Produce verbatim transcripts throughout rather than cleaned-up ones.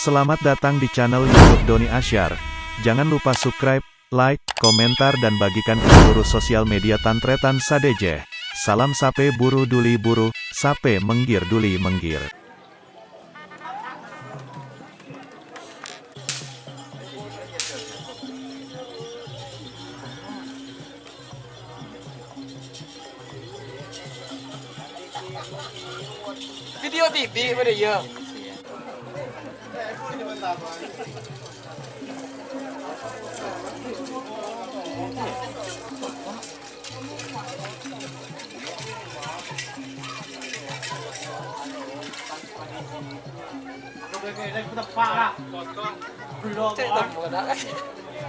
Selamat datang di channel YouTube Doni Asyar. Jangan lupa subscribe, like, komentar, dan bagikan ke seluruh sosial media Tan Tretan sadhâjâ. Salam sapè buru duli buru, sapè mèngghir duli mèngghir. Video T V pada ya.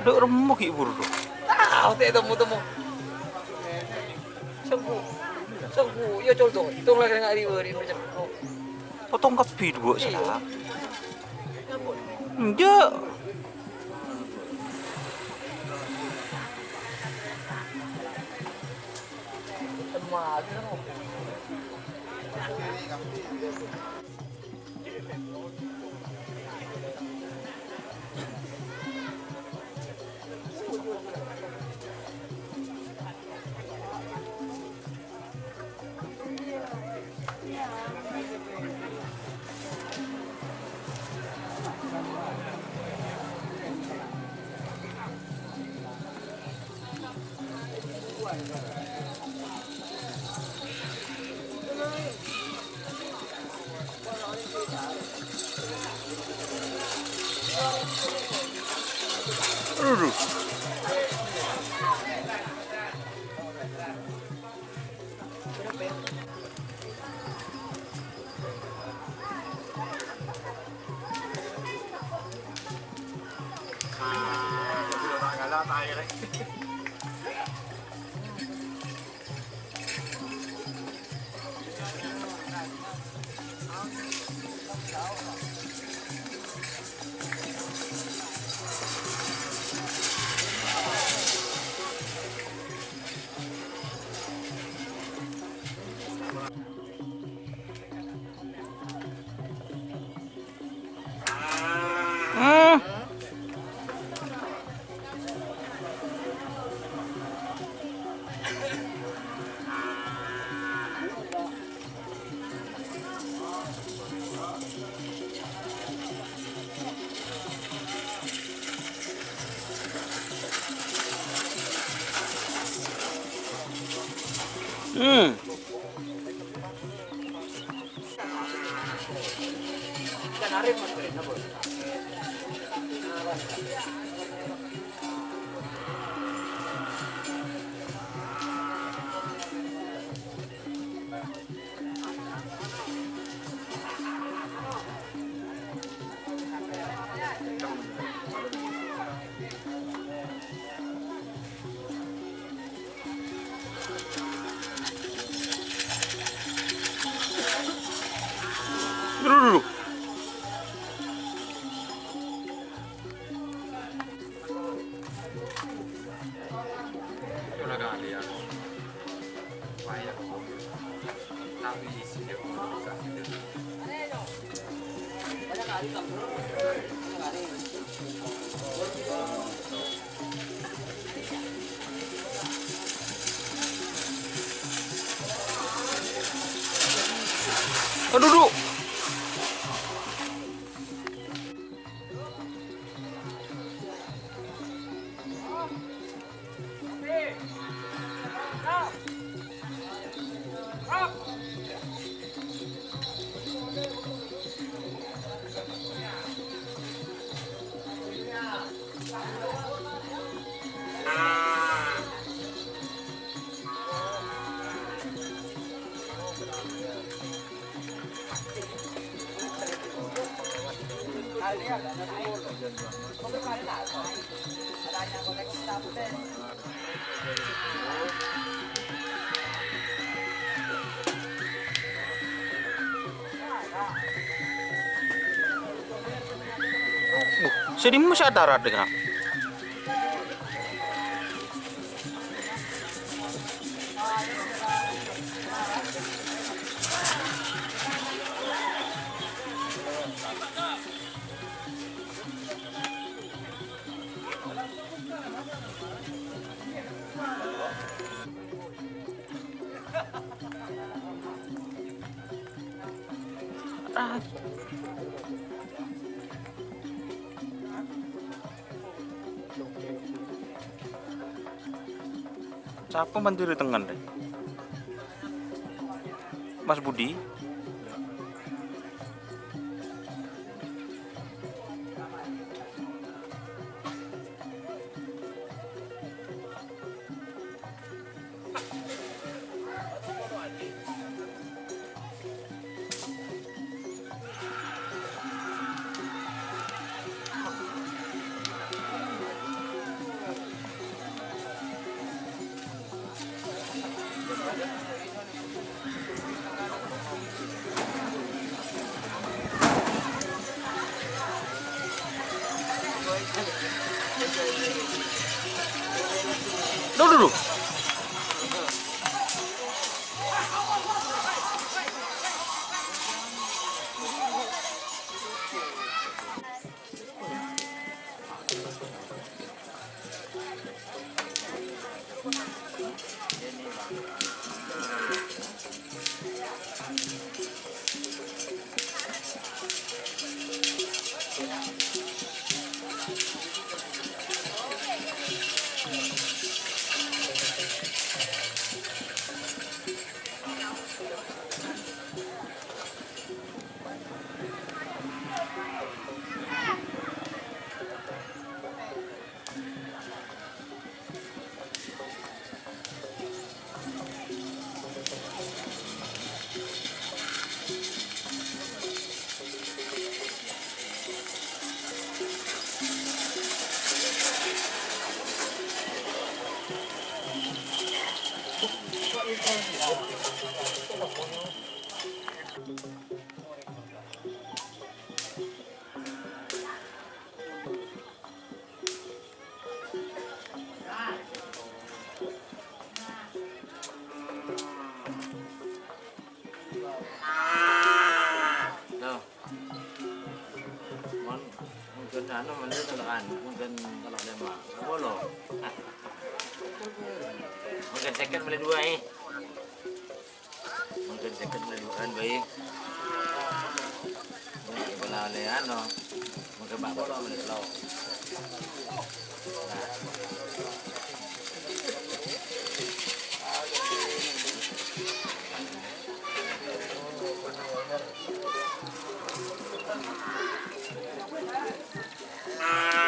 Dhu' remmo ghi' buru, dhu'. Tao, tè' temmo-temmo. Senggu. Senggu. Iyâ, col, tong. Tong la kèng ari-bâri' macem. Potong kabbhi dhuwâ', iyâ. Sala. Enjâ'. Aduh, aduh. Hmm. Hmm. Dulu, dulu. Aduh, duh. Sè dimma sè atarat, Kang? Sapa mandiri tengnga, Rè? Mas Budi? Duh, duh, duh. Loh. Mon, mungkin anu, mending kalau anu, mungkin kalau lima. Apa lo? Mungkin second beli dua, eh. Mungkin second beli dua kan, baik. Mungkin kalau oleh anu, mungkin Pak Polo beli telur. Nah.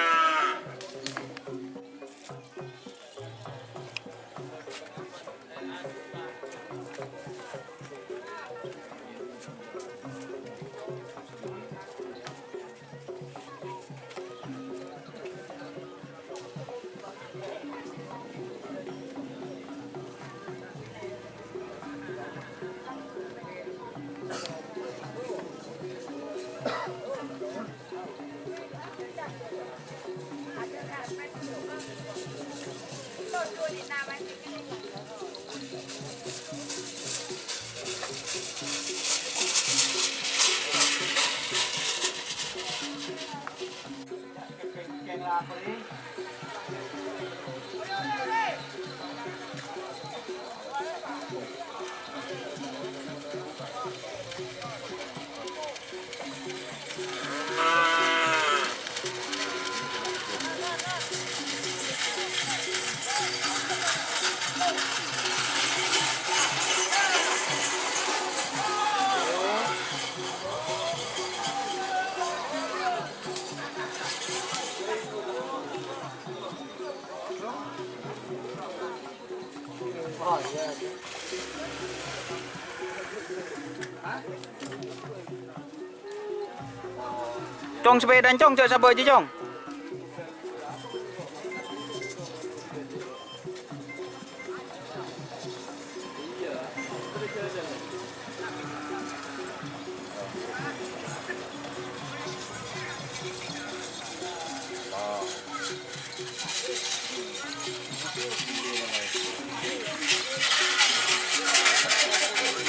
Cong, sepèdana, Cong, jhâ' sabâ' jiyâ, Cong.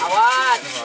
Awas.